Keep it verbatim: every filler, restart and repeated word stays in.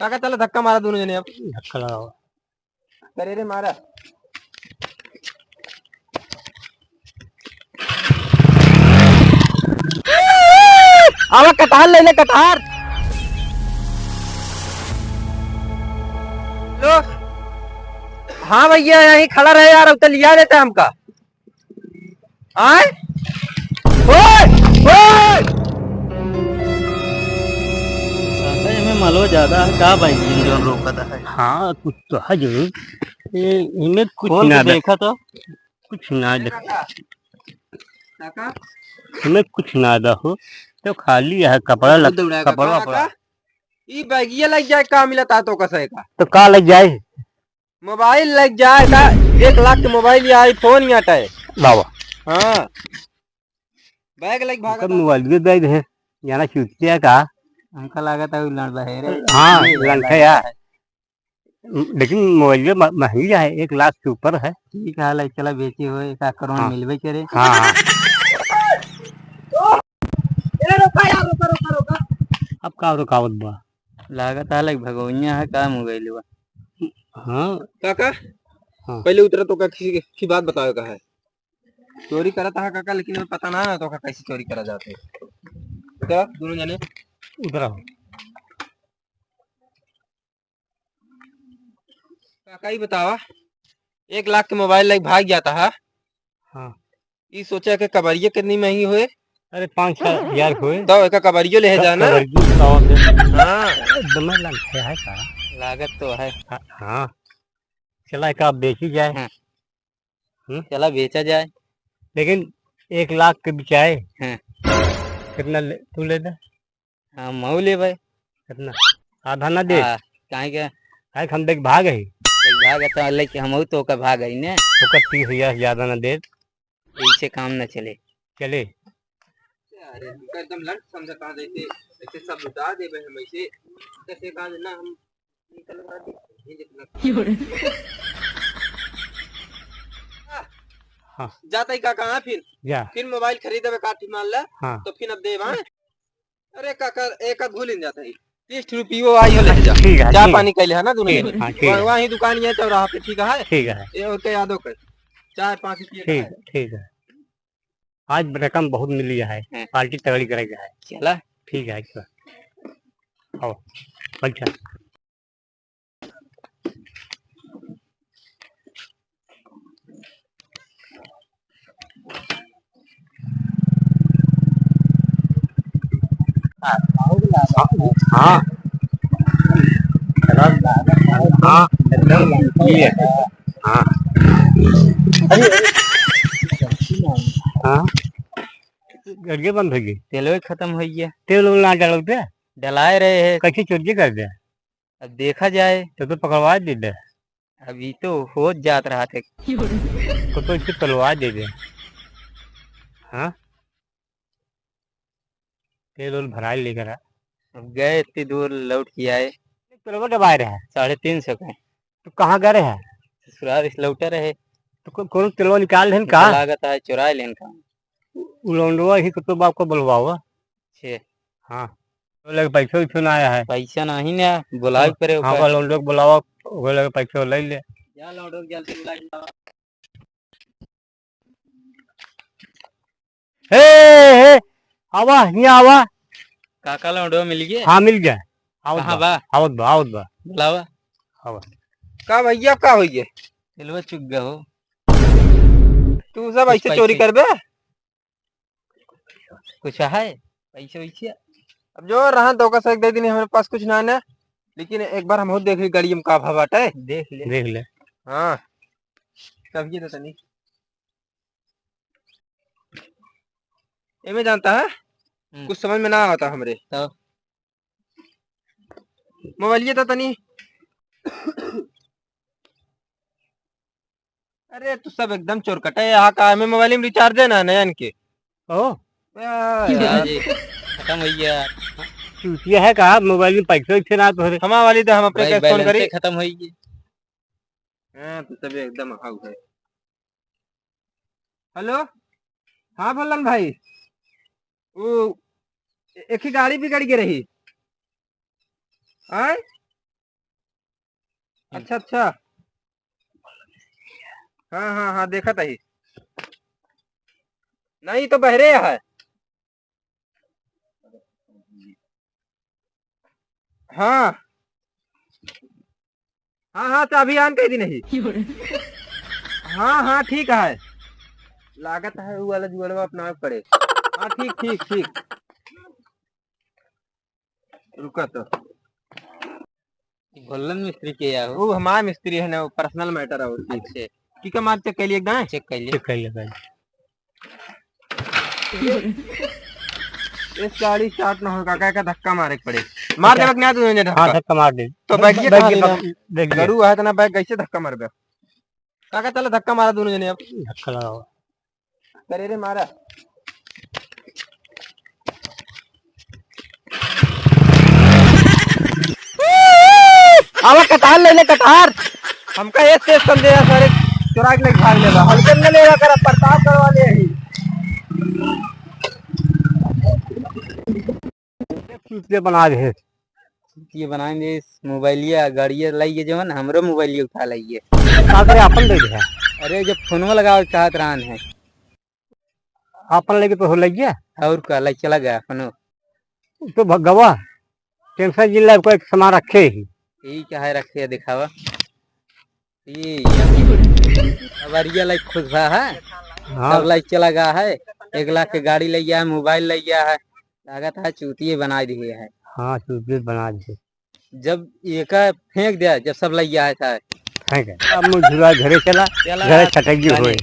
काका, चला धक्का मारा दोनों जने अब। धक्का लगाओ। करे रे मारा। आवा कटहर ले ले, कटहर। लो। हाँ भैया, यहीं खड़ा रहे यार, अब तो लिया देता हमका। आय? ओए! ओए! काका, एमे मलवा ज्यादा है, का बा इंजन जौन रोकत है? हाँ, कुछ तो है जरूर। ए, इमे कुछ खोल के ना दा-, देखा तो। कुछ ना दे-, काका। एमे कुछ ना दा हो, तो खाली है कपड़ा लग-, दौड़ा का कपड़ा काका? वपड़ा। ई बैगिया लग जाए, का मिलत है तो कसे का? तो का लग जाए? मोबाइल लग जाए का, एक लाख के मोबाइल या iPhone या टाए। बाबा। हाँ। बैग लग भागा कब था। मोबाइल भी बैग है, जाना चूतिया का। हमका लागत है उ लड़बा है रे। हाँ, ये लड़का वाला यार। है। लेकिन मोबाइल म-, महंगा है, एक लाख के ऊपर है। ठीक है, ले चला बेची हो, एक आध करोड़ हाँ। मिलबे करे। हाँ, हाँ। ए, रोका यार, रोका, रोका, रोका। अब का रुकावट बा? लागत है लग भगोइया है का मोबाइल बा। हाँ। काका, हाँ। पहले उतरा तो का किसी की बात बतावे का है। चोरी करत है काका, लेकिन हमें पता ना है तो का कैसे चोरी करा जाते। उतरा दोनों जने। उतरा हो। काका, ई बतावा, एक लाख के मोबाइल लग भाग जाता है। हाँ। ई सोचा के कबरिया कितनी महंगी होए? अरे, पाँच छह हजार होए। तो एका कबरियो ले क-, जाना। कबरियो बतावा फिर। हाँ। अरे, दमे लंग है, है का? लागत तो है। हाँ, हाँ। चला, एका बेची जाए। हाँ। हम्म? चला, बेचा जाए। लेकिन एक लाख के बिचाए। हाँ। कितना ले, तू ले दे। हाँ, मऊ लेबै। कितना? आधा ना दे। हाँ, काहे के? काहे के हम देख भाग है। देख भाग है तो लेके हमहू तो ओकर भाग है ने। ओकर तीस हजार ज्यादा ना दे। ऐसे काम ना चले। चले। अरे, हमका एकदम लंड समझता है, जैसे, जैसे सब लुटा देबे हम ऐसे। कैसे कहा ना हम निकलवा दे, ये जितना हाँ। जाता ही काका, हाँ, फिर? जा। फिर मोबाइल खरीदबे काठी मान ला, हाँ। तो फिर अब देब, हाँ? अरे काका, एक आध भूल ही जाता ही। तीस रुपये आई हो, ले जा। ठीक है, चाय ठीक है। पानी कैले है ना दोनों ठीक, जने? हाँ, ठीक वहाँ, है। वहीं दुकान ये चौराहा पे, ठीक है? ठीक है। ये और क्या याद हो कर? चाय पाँच रुपये का ठीक, है। ठीक है। आज रकम बहुत मिली है, हाँ। पार्टी तगड़ी करेगा है। चला। ठीक है, अच्छा। आओ, बैठा। हाँ। हाँ, एकदम। ये। हाँ। हाँ। गाड़िया बंद होइ गई। तेलवे खतम होइ गया। तेल वेल ना डालते? डलाए रहे हैं। कैसे चोरी कर दे? अब देखा जाए। तो, तो पकड़वा दे दे। अभी तो हो जात रहा थे। तो, तो इसे तलवा दे दे। हाँ? तेल उल भराई लेकर आ। अब गए इतनी दूर लौट के आए। तेलवा डबाए रहे? साढ़े तीन सौ का। तो कहाँ गए रहे? ससुराल इस लौटे रहे। तो को-, कौन तेलवा निकाल लेन का? लागत है चुराए लेन का। उ-, उ लौंडवा ही कुत्तो बाप को बुलवावा। छे। हाँ। तो लगे पैसो वैसो ना आया है। पैसा नहीं ना, बुलावे हाँ, पड़े हाँ, ओकर। ओकर लौंडो के बुलावा, ओकर लगे पैसो ले ले। जा लौंडो के जल्दी बुला के लावा। हे, हे, आवा, हियाँ आवा। काका लौंडो मिल गए? हाँ, मिल गया। आवत कहाँ बा, बा? आवत बा, आवत बा। बुलावा। आवा। का भैया, का होइए? तेलवा चुक गया हो। तू सब कुछ ऐसे चोरी पैसे। करबे? कुछ है पैसे वैसे? अब जो रहा धोखा से एक दे दिन, हमरे पास कुछ ना ना, लेकिन एक बार हम देख ली गाड़ी में का भाव बाटे। देख ले। देख ले। हाँ, तब ये तो तनी एमे जानता है, हम्म। कुछ समझ में ना आवता हमरे। तब? मोबाइल ये तो तनी अरे, तू सब एकदम चोर कटे। यहाँ का हमें मोबाइल में रिचार्ज है ना, नयन के। ओ। आ, यार। जी, खत्म हो गया। चूतिया है का? मोबाइल में पैसे वैसे ना तोहरे। हमारा वाली तो हम अपने भाई, कैसे फोन बैलेंस करी? खत्म हो गई। हाँ, तू सब एकदम हाउ है। हेलो, हाँ भोलन भाई, वो ए-, एक ही गाड़ी बिगड़ गई रही। आय? अच्छा, अच्छा। हाँ, हाँ, हाँ, देखत ही। नहीं, तो बहरे है। हाँ। हाँ, हाँ, चाबी आन कह दी नहीं। हाँ, हाँ, ठीक है। लागत है वो वाला जुगड़वा अपनावे पड़े। हाँ, ठीक, ठीक, ठीक। रुका तो। भोलन मिस्त्री के या हो? वो हमार मिस्त्री है ना, वो personal matter है वो। अच्छा। ठीक है, मार check कर लिए एक दाएं? Check कर लिए। Check कर लिए, कर लिए। इस गाड़ी start ना होगा, काका का धक्का मारे के पड़े। मार अच्छा। देवे के ना दोनों जने हाँ, धक्का। धक्का मार दे। तो बैग ये बैग कहाँ ये देना? बैग, बैग ये। गरू है तो ना बैग कैसे धक्का मारबे? काका चला धक्का मारा दोनों जने अब। धक्का लगाओ। करे रे मारा। आवा कटार ले ले कटार। हमका एक तेज समझे यार सारे चुरा के लेके भाग लेबा। हल्के में लेवा कर प्रताप करवा ले ही। चुतिया बना दे। चुतिया बनाए दे, मोबाइलिया, गाड़िया लाइए जवन, हमरो मोबाइलिया उठा लाइए। का करे, आपन दे दे। अरे, जब फोनवा लगावे चाहत रहन है। आपन लेके तो हो लगिया। और का, लाई चला गया अपनो। तो भगवा, tension जिन लाई कोई सामान रखे ही। यही क्या है रखे है, दिखावा। ये, ये। अब अरिया लाई खुश भा है। हाँ। सब लाई चला गया है। एक लाख के गाड़ी ले गया है, मोबाइल ले गया है। लागत है चूतिए बना दिए है। हाँ, चूतिए बना दिए। जब एका फेंक दिया, जब सब लइया है सारे। फेंक दे। अब मुँह झुला घरे चला, चला घरे यार, छटैया चला। होए।